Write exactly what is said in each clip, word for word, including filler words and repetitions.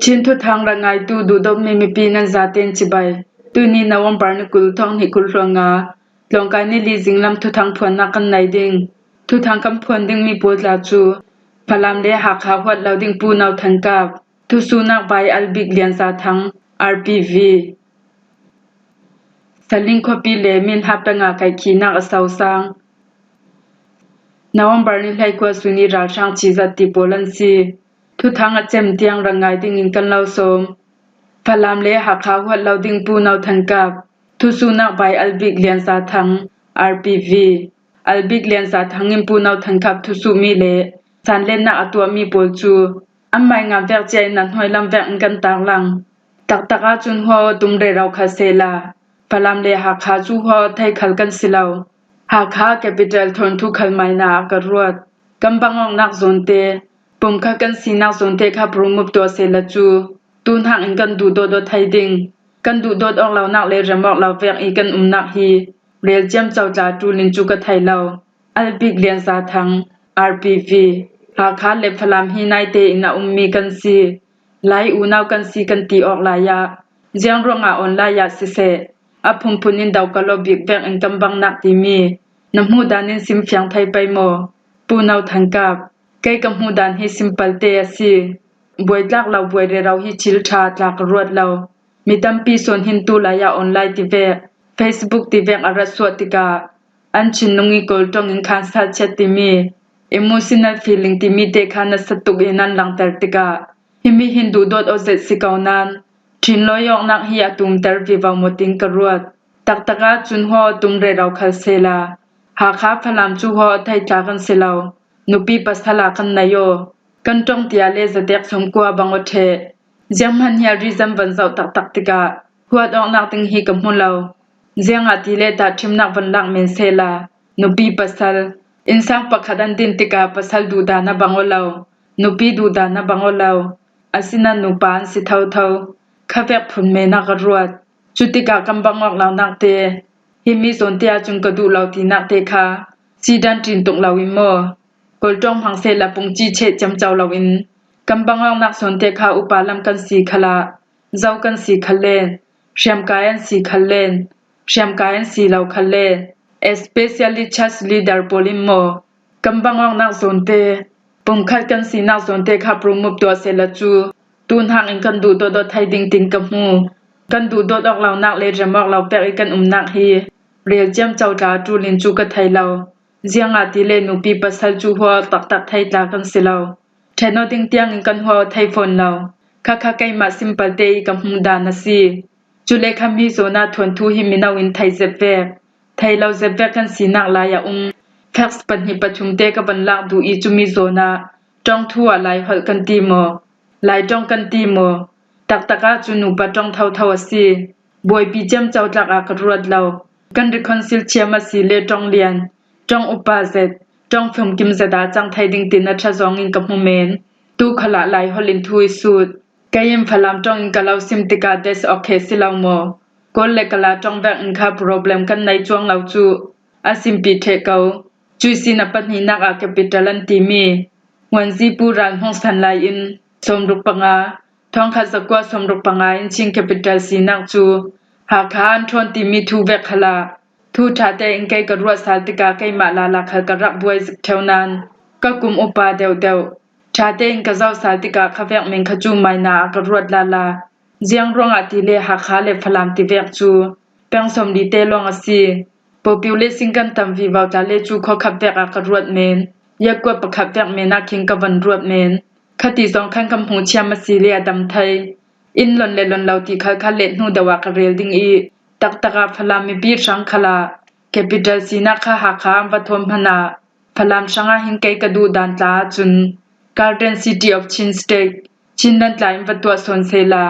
Chin thuthang rak ngaitu duhdawtmi mipi nan zaten cibai. Tuni November ni kul thawng hnih kul hluan nga, tlawngkai ni li zinglam thuthang phuannak kan nei ding. Thuthang kan phuan dingmi pawl tla cu Falam le Hakha huat lo ding Pu No Than Kap, thusuhnak by Albik Lian Za Thang, R P V. Salin khuapi le Minhap peng ah kaihkhihnak a sosang. November ni hleikua suni ralhrang cizat ti pawl an si. Thuthang a cem tiang rak ngai dingin kan lo sawm. Falam le Hakha huat lo ding Pu No Than Kap, thusuhnak by Albik Lian Za Thang, R P V. Albik Lian Za Thang in Pu No Than Kap thusuhmi le sanlennak a tuahmi pawl cu an mai ngan vek cia in an hnuai lam vek in kan tarlang. Taktak ahcun hua aw tum rero khal sehla, Falam le Hakha cu hua aw thei khal kan si lo. Hakha capital thawnthu khal maina ah ka ruat. Kan bangawknak zawnte, pumkhat kan sinak zawnte kha promote tuah sehla cu, tu hnak in kan duhdawt aw thei ding. Kan duhdawt awk lonak le rem awk lo vek i kan umnak hi rel ciamco tla ṭul in cu ka thei lo. Albik Lian Za Thang, R P V. Hakha le Falam hi naite in a ummi kan si. Lai unau kan si kan ti awk lai ah, ziang ruangah online ah siseh, a phunphun in do ka lo bik vek in kan bangnak timi na hmuh dan in sim fiang thei pei maw? Pu No Than Kap, kei ka hmuh dan hi simple te a si. Buai tlak lo buai rero hi thil ṭha tla ka ruat lo. Mi tampi sawn hin tu lai ah online ti vek, Facebook ti vek a rat suah tikah, an Chin nung i Kawl ṭong in khan sa chiat timi emotional feeling timi te kha nasa tuk in an langter tikah, himi hin duhdawt aw zet si ko nain, ṭhinlawi awknak hi a tumter vivo maw tiin ka ruat. Taktak ahcun hua aw tum rero khal sehla, Hakha Falam cu hua aw thei tla kan si lo. Nupi pasal ah kan nei aw. Kan ṭong tiah le zatek sawmkua bang aw ṭheh. Zianghman hi a reason van zoh taktak tikah huat awknak ding hi ka hmu lo. Ziangahtile tahṭhimnak van lak men sehla, nupi pasal, innsang pakhat an din tikah pasal duhdan a bang aw lo, nupi duhdan a bang aw lo. Asinain nupa an si thotho. Khavek phun men ah ka ruat. Cu tikah kan bang awk lonak te, himi zawnte ahcun ka duh lo tinak te kha sidan ṭin tuk lo in maw? Kawl ṭong hmang sehla pungci cheh ciamco lo in, kan bang awknak zawnte kha upa lam kan si khal ah, zo kan si khal len, hriamkai an si khal len, hriamkai an si lo khal len, especially church leader pawl in maw, kan bang awknak zawnte, pumkhat kan sinak zawnte kha promote tuah sehla cu, tu hnak in kan duhdawt aw thei ding tiin ka hmu. Kan duhdawt awk lonak le rem awk lo pek i kan umnak hi rel ciamco tla ṭul in cu ka thei lo. Ziangahtile nupi pasal cu hua aw taktak thei tla kan si lo. Ṭhen aw ding tiang in kan hua aw thei fawn lo. Khakha keimah simple te i ka hmuh dan a si. Cule khami zawn ah thawnthu hi mino in thei zet vek, thei lo zet vek kan sinak lai a um. Facts pahnih pathum te ka van lak duh i cumi zawn ah ṭong thu ah Lai holh kan ti maw? Lai ṭong kan ti maw? Taktak ahcun nupa ṭong thotho a si. Buaipi ciamco tlak ah ka ruat lo. Kan reconcile thiam a si le ṭong lian, ṭong upa zet, ṭong famkim zet ah cang thei ding tiin a ṭha zong in ka hmu men. Tu khal ah Lai holh in thu i sut. Kei in Falam ṭong in ka lo sim tikah that's okay si lo maw? Kawl le Kala ṭong vek in kha problem kan nei cuang lo cu a simpi ṭheh ko. Cuih sin a pahnihnak ah capital an timi Wanzi Pu Ral Hmung San Lai in sawmruk panga, thawngkhat zakua sawmruk panga in Chin capital sinak cu Hakha an ṭhawn timi thu vek khal ah, thu ṭha tein kei ka ruat sal tikah keimah lala khal ka rak buai zik ṭheo nain ka kum upa deuhdeuh. Ṭha tein ka zoh sal tikah khavek men kha cu maina ah ka ruat lala. Ziang ruangah tile Hakha le Falam ti vek cu peng sawmli te lawng a si. Population kan tam vivo tla le cu khua khat vek ah ka ruat men. Yakua pakhat vek men ah khin ka van ruat men. Khati zong khan ka hmuh thiam a si le a dam thei. Inn lon le lon lo ti khal kha let hnu deuh ah ka rel ding i, taktak ah Falam mipi hrang khal ah capital sinak kha Hakha an va thawn hmanh ah, Falam hrang ah hin kei ka duh dan tla ahcun Garden City of Chin State, Chin dan tla in va tuah sawn sehla,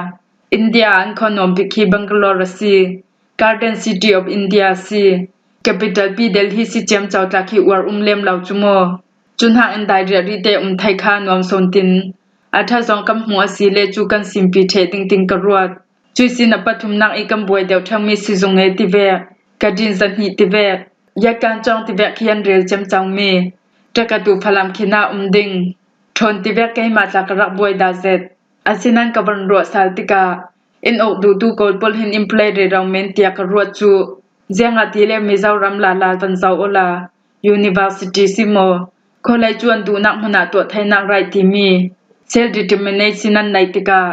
India ah an khuanuam bik hi Bangalore a si. Garden City of India a si. Capital pi Delhi si ciamco tla khi uar um lem lo cu maw? Cu hnak in dairiah rih te um thei kha nuam sawn tin, a ṭha zong kan hmuh a si le cu kan simpi ṭheh ding tiin ka ruat. Cuih sin a pathumnak i kan buai deuh ṭheumi sizung e ti vek, ka din zahnih ti vek, yakan cawng ti vek khi an rel ciamcomi, ṭakatu Falam khin ah um ding, ṭhawn ti vek keimah tla ka rak buai dah zet. Asinain ka van ruah sal tikah in uk duhtu Kawl pawl hin in play rero men tia ka ruat cu, ziangahtile Mizoram lala van zoh awla university si maw, college cu an duhnak hmun ah tuah theinak right timi self determination an neih tikah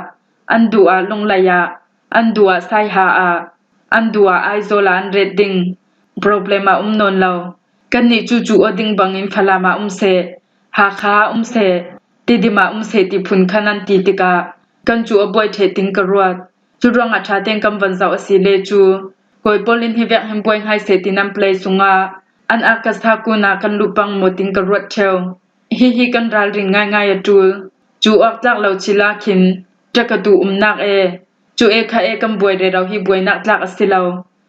an duh ah lunglei ah, an duh ah saiha ah, an duh ah Aizawl ah an ret ding problem ah um nawn lo. Kannih cu cu aw ding bangin Falam ah um seh, Hakha ah um seh, Tidim ah um seh ti phun khan an ti tikah kan cu a buai ṭheh ting ka ruat. Cu ruangah ṭha tein kan van zoh a si le cu, Kawl pawl in hi vek hin buai hngai seh ti nan play sungah an a ka sa kun ah kan luh pang maw ting ka ruat ṭheu. Hihi kan ralring ngaingai a ṭul. Cu awk tlak lo cila khin ṭakatu umnak e, cu e kha e kan buai rero hi buainak tlak a si lo.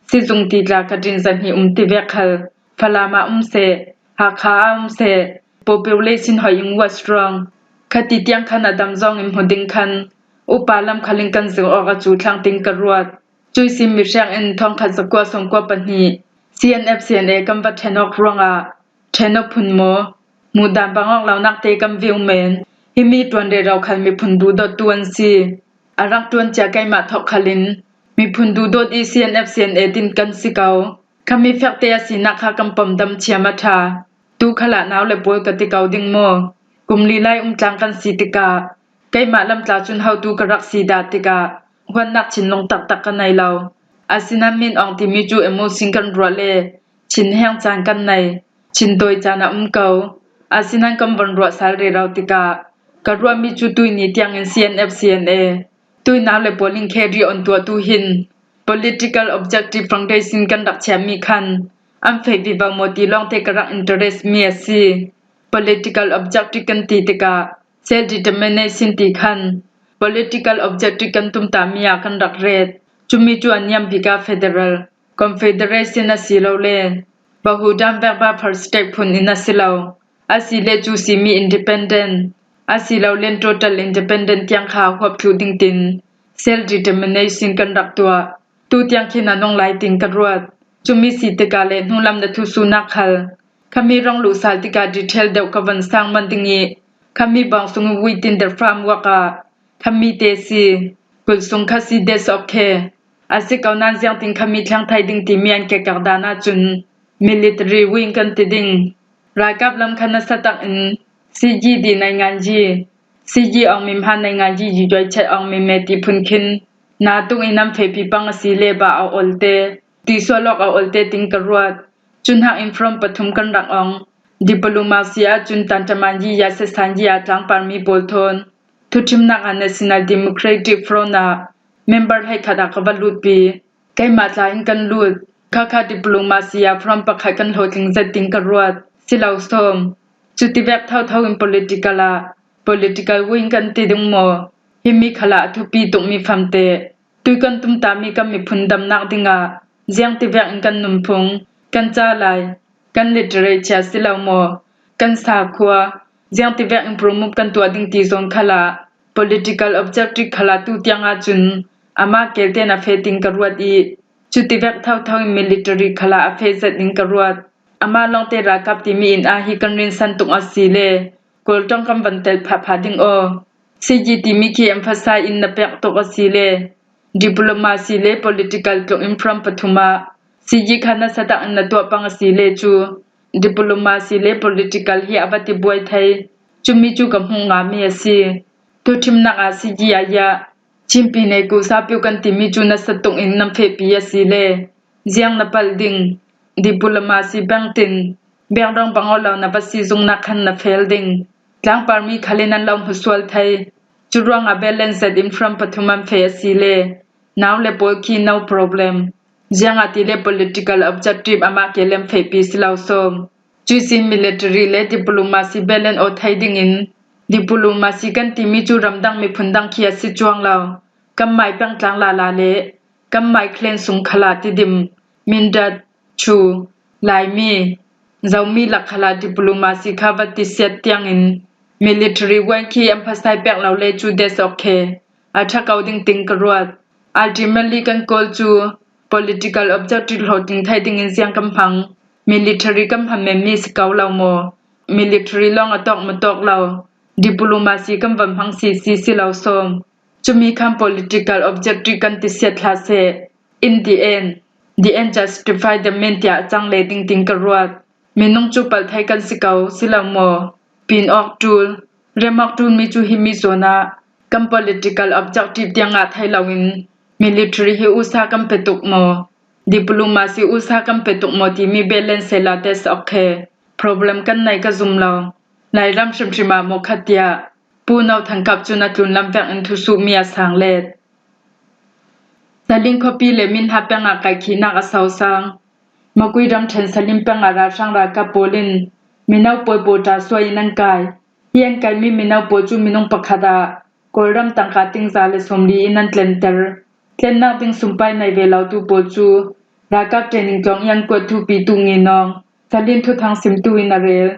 Sizung ti tla ka ṭinzan hi um ti vek khal Falam ah um seh, Hakha ah um seh, population hoih in was strong. Khati tiang khan a dam zong in hmu ding khan upa lam khal in kan zir awk a cu thlang ting ka ruat. Cuih sin mi hriang in thawngkhat zakua sawmkua pahnih C N F C N A kan va ṭhen awk ruangah ṭhen aw phun maw? Hmuhdan bang awk lonak te kan veu men. Himi ṭuan rero khal miphun duhdawttu an si. A rak ṭuan cia keimah thawk khal in miphun duhdawt i C N F C N A tin kan si ko. Khami fekte a sinak kha kan pom dam thiam a ṭha. Tu khalah nau le pawl ka ti ko ding maw? Kum li lai um tlang kan si tikah keimah lam tla cun hotu ka rak si dah tikah huatnak thinlung taktak ka nei lo. Asinain Min Aung timi cu emotion kan ruah le thinheng caan kan nei, thintawi caan a um ko. Asinain kan van ruah sal rero tikah ka ruahmi cu tuihni tiangin C N F C N A, tuinau le pawl in carry on tuahtu hin political objective foundation kan rak chiahmi khan an feh vivo maw ti lawngte ka rak interest mi a si. Political objective kan ti tikah self determination ti khan political objective kan tumtahmi ah kan rak ret. Cumi cu a niam bik ah federal, confederation a si lo le Bahutan vekba first step phun in a si lo. A si le cu simi independent, a si lo len total independent tiang kha huap thluh ding tin self determination kan rak tuah. Tu tiang khin a nung lai ting ka ruat. Cumi si tikah le hnulam na thusuhnak khal khami rong luh sal tikah detail deuh ka van sang man ding i khami bang sung within the framework ah khami te si. Kul sung kha si des ok khe. A si ko nan ziangtin khami thleng thai ding timi an kekak dan ahcun military wing kan ti ding. Ralkap lam kha nasa tak in C G di naingan yi, C G awngmi hman naingan yi yi yuai chet awngmi me ti phun khin na tung in an fehpi pang a si le ba a ol te, tisual awk a ol te ting ka ruat. Cun hak in front pathum kan rak awng. Diplomacy ahcun tantaman yi ya sesan yi a tlangparmi pawl thawn thuṭhimnak ah National Democratic Front ah member hleikhat ah ka va lutpi. Keimah tla in kan lut. Khakha diplomacy ah front pakhat kan hlawhtling zet ding ka ruat. Si lo sawm. Cutivek thotho in political ah, political wing kan ti ding maw? Himi khalah a thupi tukmi famte tui kan tumtahmi kan miphun damnak dingah ziangtivek in kan nunphung, kan ca lai, kan literature si lo maw, kan sakhua, ziangtivek in promote kan tuah ding ti zawn khalah political objective khalah tu tiang ahcun amah kelte na feh ding ka ruat i, cutivek thotho in military khalah a feh zet ding ka ruat. Amah lawngte ralkap timi in ah hi kan rinsan tuk a si le Kawl ṭong kan van tel phahphah ding aw. C G timi khi emphasize in na pek tuk a si le diplomacy le political tluk in front pathum ah C G kha nasa tak in na tuah pang a si le cu diplomacy le political hi a va ti buai thei. Cumi cu ka hmuh ngami a si. Thuṭhimnak ah C G ah ya Chinpi nei ku sapeu kan timi cu nasa tuk in nan fehpi a si le ziang na palh ding? Diplomacy bengtin bengdong bang aw lo na va si zungnak khan na fel ding. Tlangparmi khal in an lo hmusual thei. Cu ruangah balance zet in front pathum an feh a si le nau le pawl khi no problem. Ziangahtile political objective amah ke lem fehpi si lo sawm. Cuihsin military le diplomacy balance aw thei dingin diplomacy kan timi cu ramdang miphun dang khi a si cuang lo. Kan mai pengtlang lala le kan mai clan sung khalah Tidim, Mindat, Chu, Laimi, Zomi lak khalah diplomacy kha va tisiat tiangin military wing khi emphasize pek lo le cu des ok khe a ṭha ko ding ting ka ruat. Ultimately kan Kawl cu political objective hlawhtling thei dingin ziang kan hmang? Military kan hman menmi si ko lo maw? Military lawng a tawk maw tawk lo, diplomacy kan van hmang si si si lo sawm. Cumi khan political objective kan ti siat hlah seh. In the end, the end justify the means tiah a cang le ding tiin ka ruat. Minung cu palh thei kan si ko, si lo maw? Pin awk ṭul, rem awk ṭulmi cu himi zawn ah kan political objective tiang ngah thei loin military hi usa kan pe tuk maw? Diplomacy usa kan pe tuk maw timi balance sehlaw test awk he problem kan nei ka zum lo. Lairam hrimhrim ah maw khat tiah Pu No Thangkap cun a tlunlam vek in thusuhmi a sang let. Salin khuapi le Minhla peng ah kaihkhihnak a sosang. Makui ramṭhen Salin peng ah ralhrang ralkap pawl in mino pawl pawṭa suai in an kai. Hi an kaimi mino pawl cu minung pakhat ah Kawlram tangka tingza le sawmli in an tlenter. Tlennak ding sumpai nei ve lotu pawl cu ralkap training tlawng i an kuat thu Pitu Ngi Nawng, Salin thuthang simtu in a rel.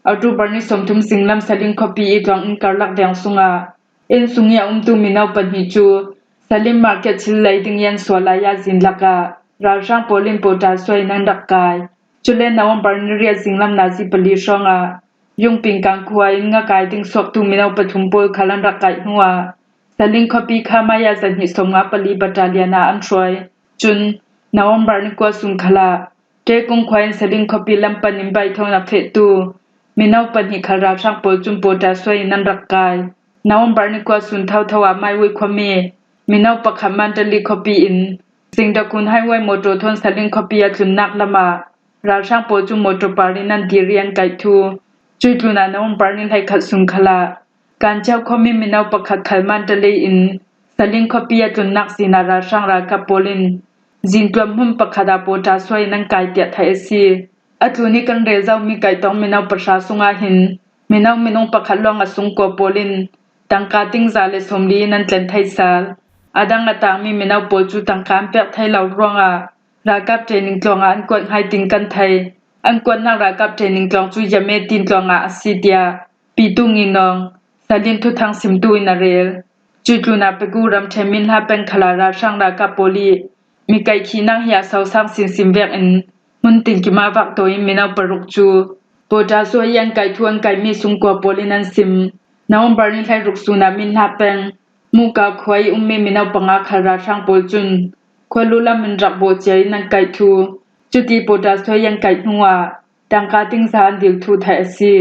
October ni sawmthum zinglam Salin khuapi i tlawng in karlak veng sungah inn sung i a umtu mino pahnih cu Salin market thil lei ding i an sual lai ah zinlak ah ralhrang pawl in pawṭa suai in an rak kai. Cule November ni riat zinglam nazi pali hrawngah Yungping Kang khua in ngakai ding suaktu mino pathum pawl khal an rak kaih hnuah Salin khuapi kha maya zahnih sawmnga pali battalion ah an hruai. Cun November ni kua sun khalah Tekung khua in Salin khuapi lam pan in baitho na fehtu mino pahnih khal ralhrang pawl cun pawṭa suai in an rak kai. November ni kua sun thotho ah Maiwei khuami mino pakhat Mandalay khuapi in Singdakun highway motor thawn Salin khuapi a tlunnak lamah ralhrang pawl cu motor par in an dir i an kaih thu cui tlunah November ni hleikhat sun khalah Kanchiau khuami mino pakhat khal Mandalay in Salin khuapi a tlunnak sinah ralhrang ralkap pawl in zintuam hmun pakhat ah pawṭa suai in an kai tiah theih a si. A tlun i kan rel zomi kaitong mino pahra sungah hin mino minung pakhat lawng a sungkua pawl in tangka tingza le sawmli in an tlen thei sal. A dang a tangmi mino pawl cu tangka an pek thei lo ruangah ralkap training tlawng ah an kuat hngai tiin kan thei. An kuatnak ralkap training tlawng cu Yame tin tlawng ah a si tiah Pitu Ngi Nawng, Salin thuthang simtu in a rel. Cui tlunah Peku ramṭhen Minhla peng khalah ralhrang ralkap pawl i mi kaihkhihnak hi a sosang sinsin vekin hmun tinkim ah vak tawi in mino paruk cu pawṭa suai i an kaih thu an kaihmi sungkua pawl in an sim. November ni hleiruk sun ah Minhla peng Muka khua i ummi mino panga khal ralhrang pawl cun khualu lam in rak bawh cia in an kaih thu, cuti pawṭa suai i an kaih hnuah tangka tingza an dil thu theih a si.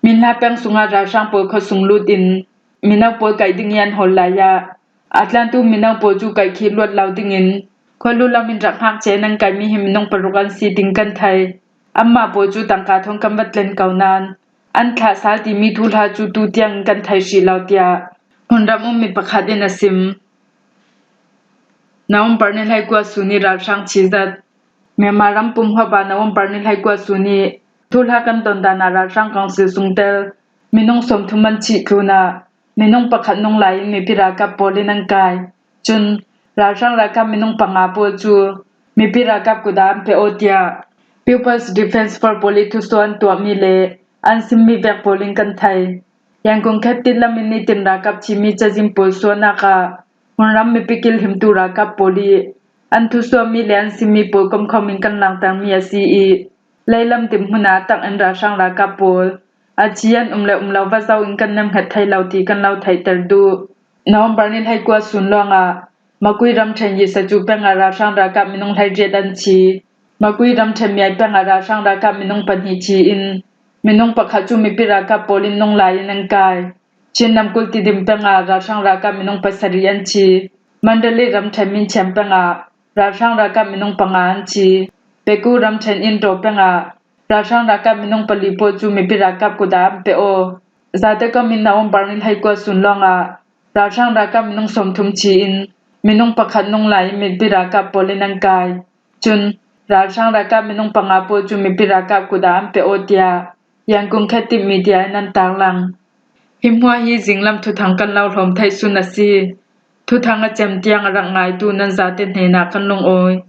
Minhla peng sungah ralhrang pawl khuasung lut in mino pawl kaih ding i an hawl lai ah a tlantu mino pawl cu kaihkhih luat lo dingin khualu lam in rak hngak cia in an kaihmi hi minung paruk an si tiin kan thei. Anmah pawl cu tangka thawn kan va tlen ko nain an thlah sal timi thuhla cu tu tiang in kan thei hrih lo tiah hmunram ummi pakhat in a sim. November ni hleikua sun i ralhrang chizat. Myanmar ram pumhuap ah November ni hleikua sun i thuhla kan ton dan ah ralhrang council sungtel minung sawmthum an chih tlunah minung pakhat nung lai in mipi ralkap pawl in an kai. Cun ralhrang ralkap minung panga pawl cu mipi ralkap kut ah an pe aw tiah People's Defence Force pawl i thusuah an tuahmi le an simmi vek pawl in kan thei. Yangon khet tit lam in nitin ralkap chimi cazin pawl suahnak ah hmunram mipi kilhimtu ralkap pawl i an thusuahmi le an simmi pawl komkhawm in kan langtermi a si i leilam dinhmun ah a tak in ralhrang ralkap pawl a thi an um le um lo va zoh in kan nemhnget thei lo ti kan lo theihter duh. November ni hleikua sun lawngah Makui ramṭhen Yisacu peng ah ralhrang ralkap minung hleiriat an thi. Makui ramṭhen Miai peng ah ralhrang ralkap minung pahnih thi in minung pakhat cu mipi ralkap pawl in nung lai in an kai. Chin namkulh Tidim peng ah ralhrang ralkap minung pasarih an thi. Mandalay ramṭhen Minchiam peng ah ralhrang ralkap minung panga an thi. Peku ramṭhen Inraw peng ah ralhrang ralkap minung pali pawl cu mipi ralkap kut ah an pe aw. Zate kom in November ni hleikua sun lawngah ralhrang ralkap minung sawmthum thi in minung pakhat nung lai in mipi ralkap pawl in an kai. Cun ralhrang ralkap minung panga pawl cu mipi ralkap kut ah an pe aw tiah Yangon khet tit media in an tarlang. Hi hmuah hi zinglam thuthang kan lo hlawm theih sun a si. Thuthang a cem tiang a rak ngaitu nan zate hnenah kan lungawi.